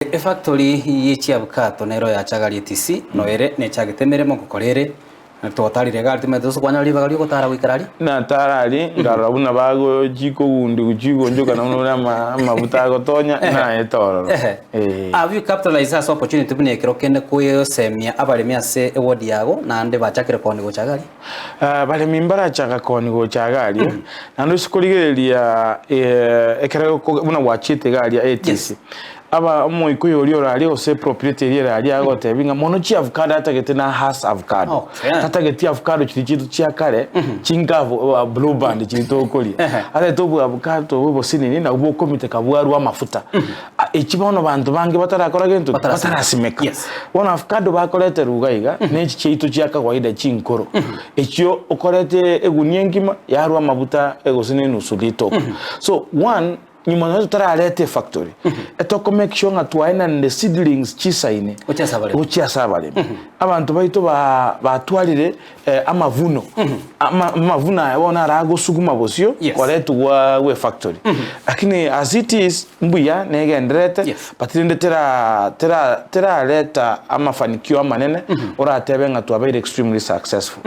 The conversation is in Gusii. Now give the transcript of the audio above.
Efactory ye chiabukato nero yachagarie TC, noere nechagete emeremo ngokora ere, na twatarire iga aria timanyete gose kwanyora ribaga riogotara goikera aria. Natara aria, nkarora buna bago chikogundigwa chigonchokana buna ore ama amabuta agotonya, naete ororo. Ehe. Ee. Have you capitalized ase opportunity buna ekero kende koyosemia abaremi ase eward yago naende bachakire koonia gocha iga aria? Abaremi mbarachaka koonia gocha iga aria, naende ase korigereria ekero buna gwachiete iga aria ATC, Yes. aba omoikuyu oria ore aria gose epropriety eria ere aria agotebia ng'a mono chiavocado atagete na Hass avocado, Okay. tatageti avocado chiria chiaito chia kare chinkavu blue band chiria tokoria, Ehe. arete oboavocado obo obosinini nabwo bokomiteka bwarwa amafuta. Echi bono banto bange batarakora gento ki? Batarasimeka. Batarasimeka. Yes. Bono avocado bakoretera iga iga, na echi chiaito chia kawaida chinkoro, echio okorete egunia engima yarwa amabuta gose na enusu ritoka. So one, nyuma nonya totarareta efactory, etoko make sure ng'a twaenanire seedlings chisaine Gochia ase abaremi. gochia ase abaremi. Abanto baito ba batwarire amavuno, ama amavuno aya bono naro agosuguma bosio Yes. koretwa gwa gwe efactory. Lakini as it is, mbuya negendererete, Yes. but rende tera tera terareta amafanikio amanene, oratebe ng'a twabeire extremely successful.